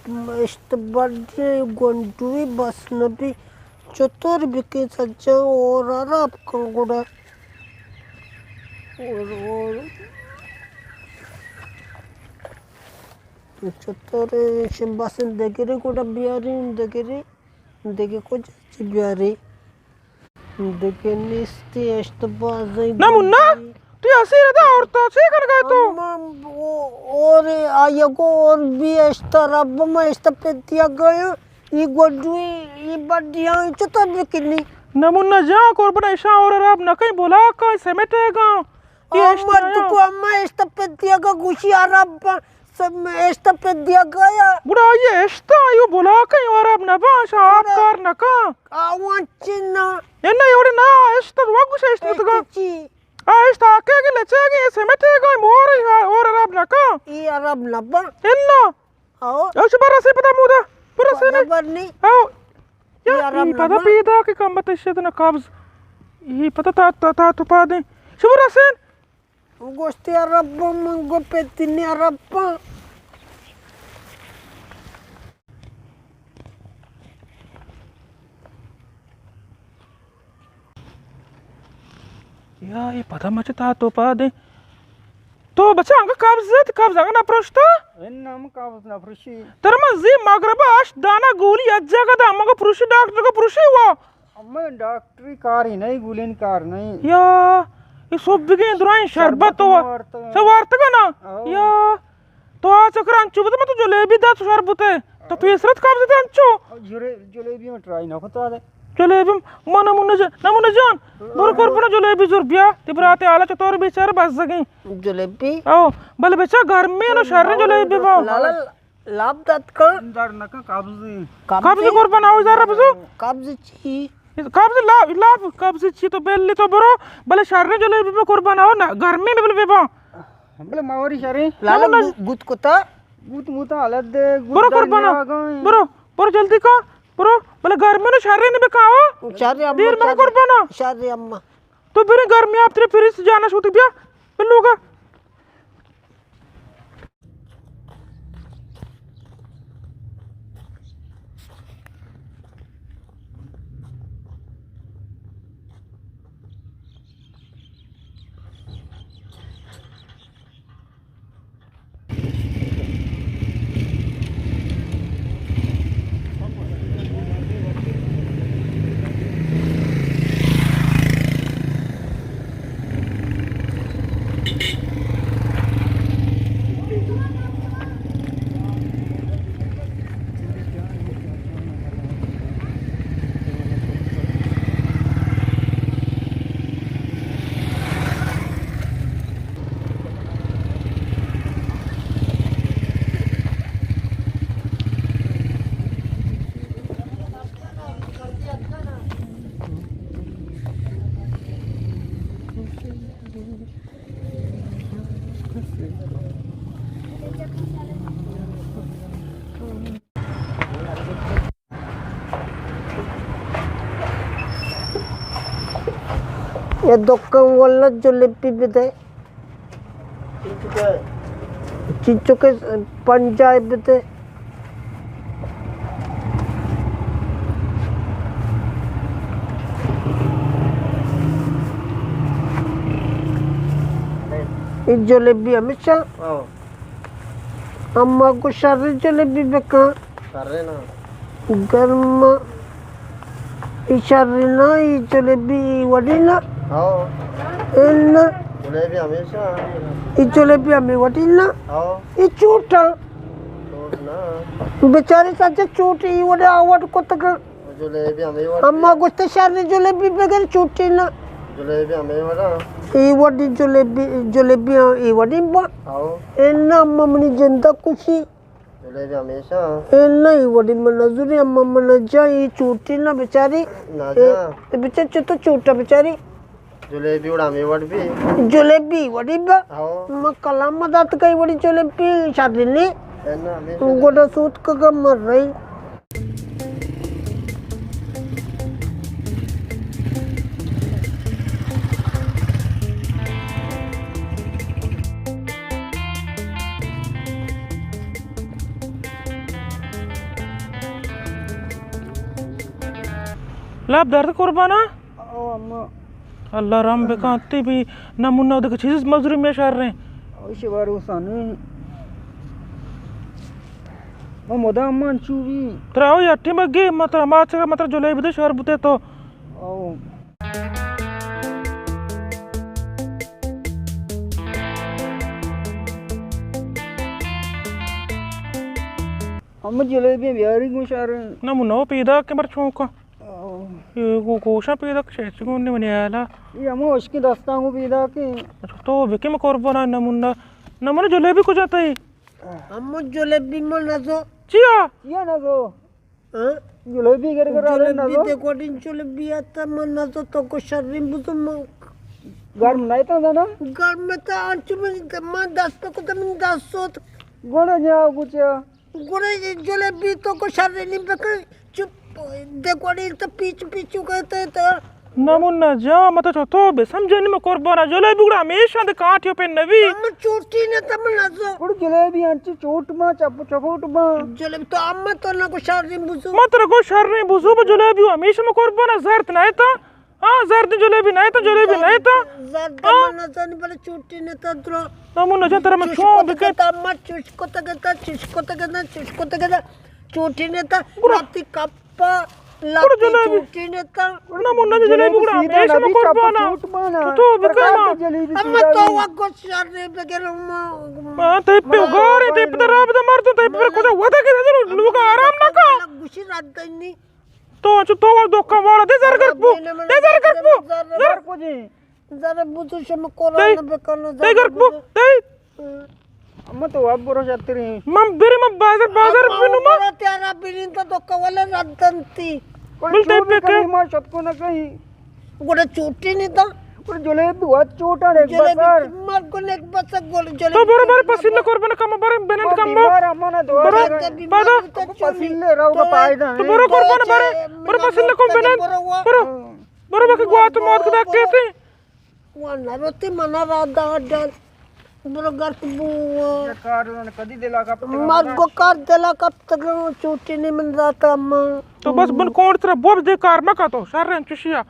اشت بڈی گونڈوی بس نبی، چطور بکن سجا اور عرب کن گڑا۔ اور، اور چطور شن بس دگری گڑا بیارین دگری، دگی کجا چی بیاری؟ دگہ نیستی اشت بازیں نمونہ، گندی۔ تو اسیر دا اور تو چے کنگا تو؟ اما او-، اور آیا گو اور بھی اشت رب ما اشت پتیا گیا، ای گڈوی، ای بڈیاں چطور بکنی؟ نمونہ جان قربان ایشاں اور رب نہ کہیں بلا کا سمیٹے گا۔ یہ اشت آیا۔ تو اما اشت پتیا گا گوشی عرب سب اشت پہ دیگا یا۔ گڑا آئی اشتا، آئی بلاکیں عرب نباں، شا آپ گڑا کار نکاں۔ آوان چنا۔ انا، اے وڑے نا، اشت وگوش اشت اشت بتگا۔ چی؟ آ اشت آکے گے لچے گے، سمٹے گا، مور، اور عرب نکاں۔ ای عرب نباں۔ انا۔ آو۔ او شبر رسے پدا مودا۔ پر رسے نے۔ خبر نہیں۔ آو۔ یا، ای عرب ای پدا نباں۔ پیدا کہ کم بت اشت نہ قبض۔ ای پدا تا، تا، تا تو پادیں۔ شبر رسے۔ گوشتی عرب من گو پتنی عرب۔ یا، اے پدا مچ تا تو پا دے۔ تو بچا انگا قبض ات، قبض انگا نہ پروشتا؟ ان ہم قبض نہ پروشی۔ تر من زی مغرب اش دانا گولی اجا گدا، مگا پروشی ڈاکٹر کو پروشی ہوا۔ اما ڈاکٹری کار ہی نہیں، گولین کار نہیں۔ یا، یہ سوب بگیں درائیں شربت شربت تو وارتگا۔ سوارتگا نا؟ او۔ یا، تو آ چکر انچو بوت، من تو جلیبی دات شربت ہے۔ تو پیسرت قبض دے انچو۔ جرے-، جلیبی میں ٹرائی نہ کتا دے۔ جلیبی من نمونہ جان، نمونہ جان۔ برو قربان جلیبی زور بیا۔ تی برات حالا چطور بیچارہ بزگیں۔ جلیبی؟ او، بلے بچا گرمی نو شر جلیبی با۔ لالا، لاپ دات کن۔ در نکن قبضی۔ قبضی قربان آؤ ذرا بزو۔ قبض چی؟ قبض لاپ، لاپ قبض چی تو بلی تو برو، بلے شر جلیبی بے قربان آؤ نا، گرمی میں بلے بے با۔ بلے ماوری شریں۔ لالا نہ، نہ۔ گو-، گوت کتا۔ گوت موتا حالت دے، گوت برو در قربان آؤ۔ نیاگاں۔ برو، برو جلدی کا، برو، بلے گرمی نو شر نے بکاؤ۔ شر اما، دیر مگو شر، قربان آؤ۔ شر اما۔ تو برے گرمی آپ تیرے پھر اس جانا شوتی بیا، بلوگا۔ اے دکان والا جلیبی بدے۔ چنچو کہ پنجاہ بدے۔ اے جلیبی ہمیشہ۔ ہاں۔ اما گو شر جلیبی بکن۔ شر نا۔ گرم۔ ای شر نا، ای جلیبی ای وڑی نا۔ ہاں۔ ان۔ جلیبی ہمیشہ۔ ای جلیبی ہمیں وڑی نا۔ ہاں۔ ای چوٹا۔ چوٹ نا۔ بیچاری سچ چوٹ ای وڑی آوڑ کتگ۔ جلیبی ہمے وڑ اما گوشت، شر جلیبی بگر چوٹی نا۔ جلیبی ہمے وڑا۔ ای وڑی جلیبی، جلیبی ای وڑی با۔ آؤ۔ اے نا اما منی جندا کشی۔ جلیبی ہمیشہ۔ اے نا ای وڑی من نظری اما من جا ای چوٹی نا بیچاری۔ نا جا۔ اے بیچار چتو چوٹا بیچاری۔ جلیبی وڑا ہمے وڑ بی۔ جلیبی وڑی با۔ ہاؤ۔ ما کلام دات کئی وڑی جلیبی شادی نی۔ اے نا ہمیشہ۔ گوڈا سوت کگا مر رہی۔ لاپ درد قربانا؟ او اما۔ اللہ رحم بکن، تی بھی نمونہ دگہ چیز مزوری میں شر رہے۔ او شوارو سانی۔ ما مدام من چو بھی۔ ترا او یٹی مگی، ما ترا ما چرا ما ترا جلیبی دے شر بوتے تو۔ او۔ اما جلیبی بیاری گوں شر۔ نمونہ پیدا کہ مر چونکا۔ او۔ اے گو-، گوشاں پیدا کہ شیچ گون نے منی حیالا۔ اے ہمو اشکی دستاں گو پیدا کہ۔ اچھا، تو بکے میں قربان نمونہ۔ نمونہ جلیبی کجا تئی؟ ہمو جلیبی من نزو۔ چیا؟ چیا نزو؟ ہاں؟ جلیبی گر گر آدم جلیبی نزو۔ دے گوڑین جلیبی آتا من نزو تو کو شرین بزو من۔ گرم نہیں تو نا؟ گرم تا انچو من، من دست کو تو من دست سوت۔ گوڑا نیا گوچیا۔ گڑا جلیبی تو کو شرینی بکن، چپ دے گوڑی تو پیچ پیچو کہتے تو۔ نمونہ جا، مت تو تو بے سمجھے نہیں، میں قربان جلیبی گڑا ہمیشہ دے کانٹیو پہ نبی۔ ہم چوٹی نے تم نزو۔ گڑا جلیبی انچی چوٹ ما چپ چپوٹ ما۔ جلیبی تو ہم تو نہ کو شرین بزو۔ مت کو شرین بزو، جلیبی ہمیشہ میں قربان زرد نہ تا۔ ہاں، زرد جلیبی نہ تا، جلیبی نہ تا۔ زرد ہاں۔ من نزانی بلے چوٹی نے تا درو۔ نمونہ جا ترا من چون بکے۔ تا مر چوش کو تگتا، چوش کو تگتا، چوش کو تگتا۔ چوٹی نے تا، گڑا۔ لاتی کپا، گڑا لاتی جلیبی۔ چوٹی نے تا۔ نمونہ جلیبی گڑا ہمیشہ میں قربانا۔ تو تو بکے ما۔ اما تو وگو شر نے بگر ما۔ ہاں، تے پہ گارے، تے پہ راب دا مردو، تے پہ کجا ودا کے لوگ آرام نہ کا۔ گوشی رد نہیں۔ تو انچو تو دکان والا دے زر گرک بو، دے زر گرک بو۔ زر کو جی۔ زر بوتو شم قرآن بکنو دے گرک بو، دے۔ اما تو اب برو جاتری۔ من بری من بازار، بازار بنو ما۔ تیارا بنین تو دکان والا ردنتی۔ بل تے پہ کہ ما شت کو نہ کہیں۔ گوڑا چوٹی نہیں تا۔ گوڑا جلیبی ہوا چوٹا نے بسر۔ مر کو نے بسر گوڑا جلیبی۔ تو برو برو پسند قربان کم برو بنند کم۔ بیمار اما نہ دعا۔ برو۔ پسند رو کا فائدہ ہے۔ تو برو قربان برو۔ برو پسند کم بنند۔ برو۔ برو بکہ گوات موت کدا کہتے۔ وہ نہ روتے منا را دا ڈال۔ برو گرک بو۔ کار کدی دلا کپتگا منا۔ مرگو کار دلا کپتگا چوٹی نے من راتا ما۔ تو بس بن کون ترا بوب دے کار مکا تو شر رن چشیا۔